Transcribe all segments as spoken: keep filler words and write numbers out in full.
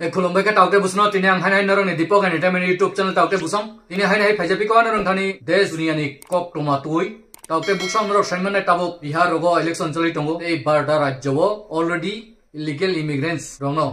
Tei khulumbai khe taukte busno tini ang hainai norokni Deepak Entertainment YouTube channel taukte busong. Tini hainai hai phaijak piko norok thani desh duniani kok toma twi. Taukte busong norok saimannai tabuk Bihar rogo election choli tongo. Tei barda rajyo o already illegal immigrants rokno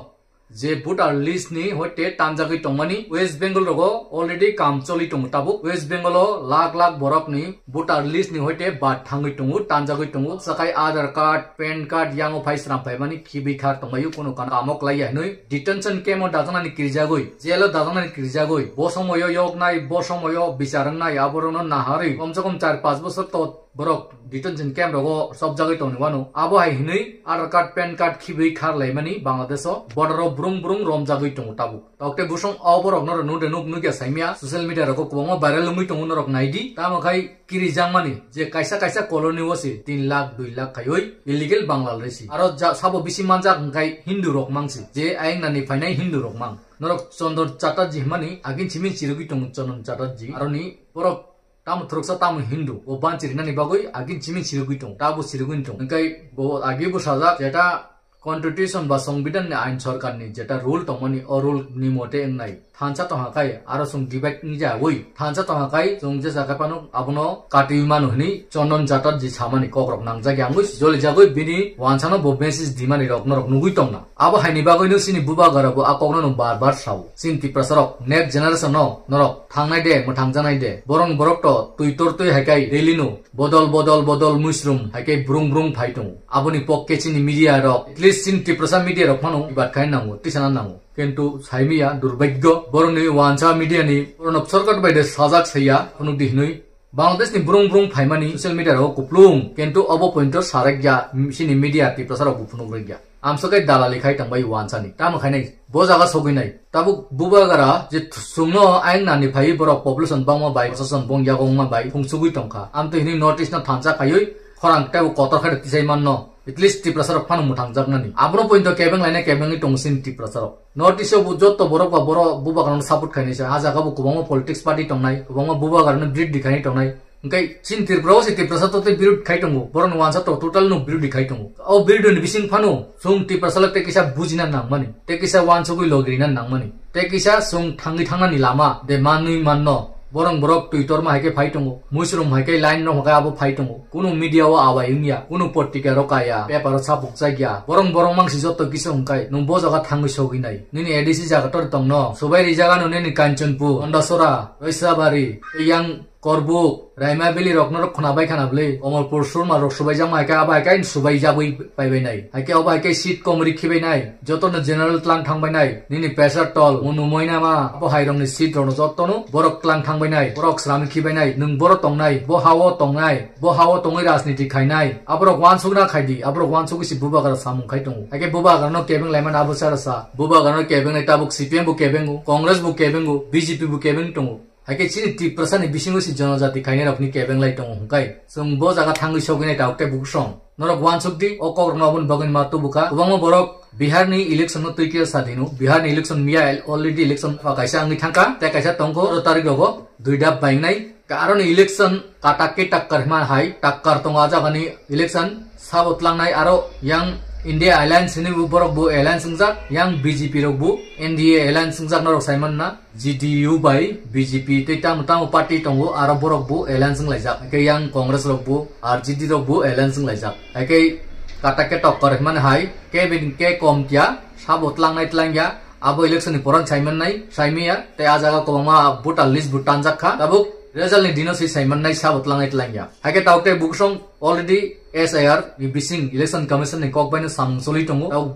je voter list ni hoite tanjagwi tongmani West Bengal rogo already kam choli tongo tabuk. West Bengal o lakh lakh borok ni voter list ni hoite bad thangwi tongo, tanjagwi tongo. Sakai Aadhaar card, pan card yango phai sram phaimani khibwi khar tongbaio, kuno kan kamo klaiya hinwi detention camp o dajaknani kirijagwi, jail o dajaknani kirijagwi, bo somoyo yoknai, bo somoyo bichar wngnai, aborokno naharwi komse kom char panch bosor to borok detention camp rogo chopjagwi tongni wano. Abo hai hinwi Aadhaar card, pan card khibwi khar laimani Bangladesh o border o brung brung romjagwi tongo tabuk. Taukte busong o borok no nuk nuk nukya saimya social media rogo kwbangma viral wngwi tongo, norok naidi. Tamo khai kirijakmani je kaisa kaisa colony o se tin lakh dui lakh khaiwi illegal Bangladeshi. Aro ja sabo bisi manjak hwnkhe Hindu rok mangsi, je ayang nani phainai Hindu rok mang. Norok Chandan Chatterjee hwnmani agin simi chirigwi tongo Chandan Chatterjee. Aroni borok tamo thuruksa tamo Hindu o ban chirinani bagwi agin simi chirigwi tongo, tabo chirigwi tongo. Hwnkhe bo agi bo sajak jeta constitution ba songbidan ni ain sorkar ni jeta rule tongmani o rule ni mote wngnai. Thansa tongha khai aro chwng debate wngya oi. Thansa tongha khai chwng je jaga phano abono katwi mano hwnwi Chandan Chatterjee samani kokrok nangjak ya wngwi jolijagwi bini wansano bo message dimani rok norok nugwi tongna. Abo haini bagwino chini bubagara bo a kokno no bar bar sao. Chini Tiprasa rok next generation no norok thangnai de, mwthangjaknai de. Borok borok to twi tor twi hai khai rally no bodol bodol bodol muisrum hai khai brung brung phai tongo. Aboni pokke chini media rok, at least chini Tiprasa media rok phano ibat khai nango, tisana nango. Kintu saimiya durbagyo boroni wansa media ni borno sorkar bai de sajak saiya phunuk di hinui. Bangladesh ni brung brung phaimani social media rok kuplung, kintu obo point o sarakya chini media Tiprasa rok bo phunuk rikya. Amsa kai dalali khai tangbai wansa ni. Tamo khainai bo jaga sogwi nai. Tabuk bubagara je sungno ayang nani phai borok population bangma bai, prosason bong yago wngma bai phungsugwi tongkha. Amtwi hinui notice no thansa khaiwi khorang tebo kotor khai tisai manno. At least Tiprasa rok phano mwthangjaknani. Abono point o kebeng laina kebengwi tongo chini Tiprasa rok. North East o bo jotto borok ba borok bubagrano support khainai se. Ah jaga bo kwbangma politics party tongnai, kwbangma bubagrano birodhi khainai tongnai. Hwnkhe chini Tripura o se Tiprasa to tei birodhi khai tongo. Borokni wansa to total no birodhi khai tongo. O birodhi ni bising phano chwng Tiprasa le tei kisa bujina nangmani, tei kisa wansugwi logirina nangmani, tei kisa chwng thangwi thangnani lama de manwi manno. Borok borok twi torma hai khe phai tongo. Muisrum hai khe line no hwnkhe abo phai tongo. Kunu media o abai wngya, kunu potrika rok kaya, paper o chapuk chakya. Borok borok mangsi jotto kisa hwnkhe nwng bo jaga thangwi sogwi nai. Nini A D C jaga tor tongno. Subai rijagano nini Kanchanpur, Andasora, Roisabari, yang Korbuk, Raima Valley rok norok khwna bai khana bwlwi. Komolpur Surma rok subai jakma hai khe abo hai khe subai jagwi pai bai nai. Hai khe obo hai khe seat komri khibai nai. Jotono general tlang thang bai nai. Nini pressure tol, munu moina ma, abo hai rokni seat rokno jotono borok tlang thang bai nai. Borok srami khibai nai. Nwng boro tong nai, bo ha-o tong nai, bo ha-o tongwi rajniti khai nai. Aborok wansukna khai di, aborok wansugwi si bubagra samung khai tongo. Hai khe bubagrano kebeng laimani abo chara sa. Bubagrano kebeng nai tabuk C P M bo kebengo, Congress bo kebengo, B J P bo kebeng tongo. Hai khe chini Tiprasa ni bisingo se jonojati khainai rokni kebeng lai tongo hwnkhe chwng bo jaga thangwi sogwi nai tabuk tei buksong. Norok wansuk di, o kok rokno aboni bagwi ma tubu kha. Kwbangma borok Bihar ni election no twi khe sa dino. Bihar ni election miya already election pha kaisa wngwi thangkha, tei kaisa tongkho tero tarik rogo dui dap bai wngnai. Ka aroni election katak khe takkar hima hai, takkar tongo a jagani election. Sabo tlangnai aro yang India Alliance hinwi bo borok bo alliance wngjak, yang B J P rok bo N D A alliance wngjak norok sai manna. G D U bai B J P tei tamo tamo party tongo, aro borok bo alliance wnglaijak. Hakhe yang Congress rok bo, R J D rok bo alliance wnglaijak. Hakhe katak khe tokkor himani hai, kebeng khe kom kiya, sabo tlangnai tlangya, abo election ni poran saimannai, saimaya, tei a jaga kwbangma voter list bo tanjak kha. Tabuk result ni dino se saimannai, sabo tlangnai tlangya. Hakhe tabuk tei buksong already S I R ni bising Election Commission ni kok baino samung choli tongo. Tabuk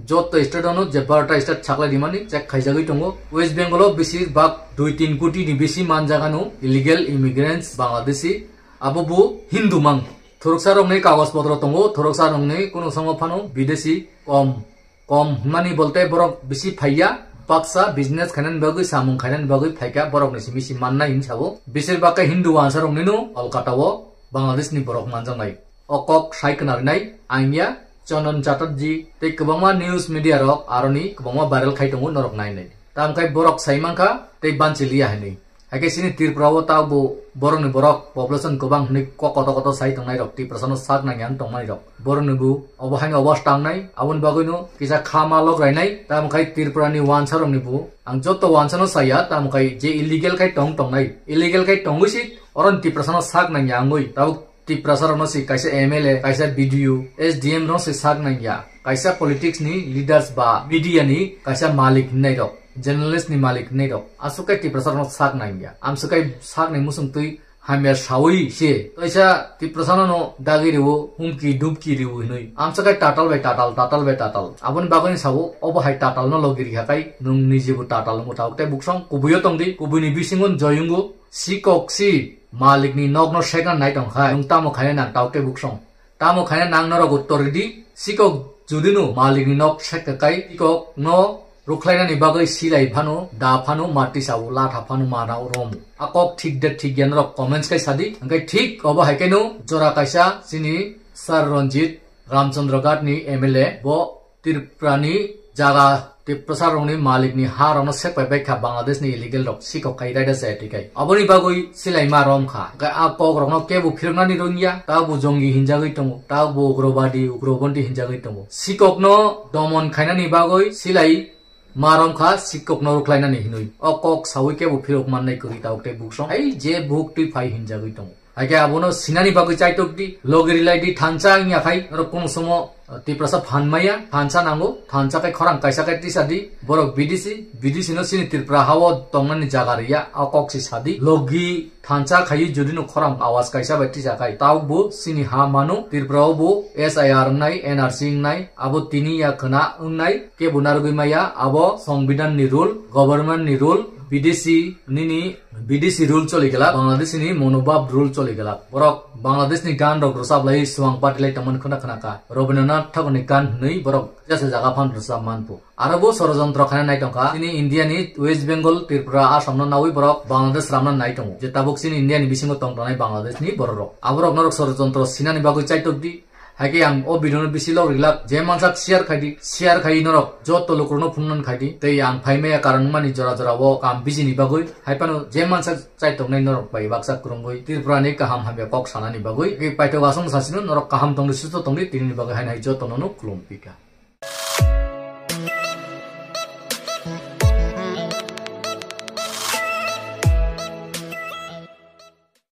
Jotto state ano je barota state saklai rimani check khaijagwi tongo. West Bengal o bisi bak dui tin koti ni bisi manjagano illegal immigrants Bangladeshi, abo bo Hindu mang. Thuruksa rokni kagoj potro tongo, thuruksa rokni kuno samo phano bidesi kom, kom hwnmani bolte borok bisi phaiya, baksa business khainani bagwi, samung khainani bagwi phaikha, borokni simi si mannai hinwi sabo. Besir bak khe Hindu wansa roknino Kolkata o Bangladesh ni borok manjaknai. O kok sai kwnarinai ang ya Chandan Chatterjee tei kwbangma news media rok aroni kwbangma viral khai tongo norok nainai. Tamo khai borok sai mankha tei banchi liya hinwi. Haikhe chini Tripura o tabuk borokni borok population kwbang hwnwi kok koto koto sai tongnai rok, Tiprasano sak nangya wng tongmani rok. Borokni bo obo haino obo tangnai, aboni bagwino kisa kha ma lok rainai, tamo khai Tripura ni wansa rokni bo. Ang joto wansa no saya, tamo khai je illegal khai tong tongnai, illegal khai tongwi si, oroni Tiprasano sak nangya wngwi, tabuk Tiprasa rokno si kaisa M L A, kaisa B D O, S D M rokno si sak nangya, kaisa politics ni leaders ba media ni kaisa malik hinai rok, journalist ni malik hinai rok, aswk khe Tiprasa rokno sak nangya, amswk khe sak nai muchung twi hamya sawi se, kaisa Tiprasa no dagi riwo, humki dubki riwo hinwi, amswk khe tatal bai tatal, tatal bai tatal, aboni bagwi sao, obo hai tatal no logi rikha khai, nwng niji bo tatal wngwi tabuk tei buksong kubui o tongdi, kubui ni bisingo joy wngo, sikok si, Malikni nokno sekna nai tong khai, nwng tamo khaina nang tau tei buksong? Tamo khaina nang norok uttor ridi, sikok judino malikni nok sekka kai, sikok no rukhlainani bagwi silai phano, da phano, ma tisao, latha phano, ma nao romo. A kok thik de thik ya norok comments kai sadi, hwnkhe thik obo hai khe no jora kaisa chini Sir Ranjit Ramchandra Ghat ni M L A bo Tripura ni jaga Tiprasa rokni malik ni ha rokno sek pai bai kha Bangladesh ni illegal rok sikok khai raida se twi khai. Aboni bagwi silai ma rom kha. Hwnkhe a kok rokno kebo phiroknani rwngya, ta bo jongi hinjagwi tongo, ta bo ugrobadi, ugrobonti hinjagwi tongo. Sikok no domon khainani bagwi silai ma rom kha, sikok no rukhlainani hinwi. O kok sawi kebo phirok mannai kwrwi tabuk tei buksong. Hai je buk twi phai hinjagwi tongo. Haikhe abono sinani bagwi chaitok di, logi rilai di, thansa wngya khai, norok kunu somo, uh, Tiprasa phan maya, thansa nango, thansa khai khorang kaisa khai tisa di, borok B D C, B D C no sini Tripura hao tongnani jaga riya, a kok si sadi, logi thansa khai jodi no khorang awas kaisa bai tisa khai, tau bo sini ha manu, Tripura o bo S I R wngnai, N R C wngnai, abo tini ya khwna wngnai, kebo narwgwi maya, abo Songbidan ni rule, government ni rule, B D C nini B D C rule choli glak, Bangladesh ni monobab rule choli glak. Borok Bangladesh ni gan rok rwchap lai swang party lai tongmani khwna khwna kha. Rabindranath Thakur ni gan hwnwi borok jesa jaga phan rwchap man phu. Aro bo sorojontro khaina nai tongkha. Chini India ni West Bengal, Tripura, Assam no nawi borok Bangladesh ramna nai tongo. Je tabuk chini India ni bisingo tong tongnai Bangladesh ni borok rok. Aborok norok sorojontro sinani bagwi chaitok di. Haikhe ang o video no bisi log rilak, je mansak share khai di, share khai norok joto lukurokno phunuknani khai di. Tei ang phaimaya karon wngmani jora jora o kam bisi ni bagwi. Haiphano je mansak chai tongnai norok bai baksa kwrwngwi Tripura ni kaham hamya kok sanani bagwi. Tei paithak aswk sasino norok kaham tongdi, susto tongdi, tini ni bagwi haino hai joto no khulum pika.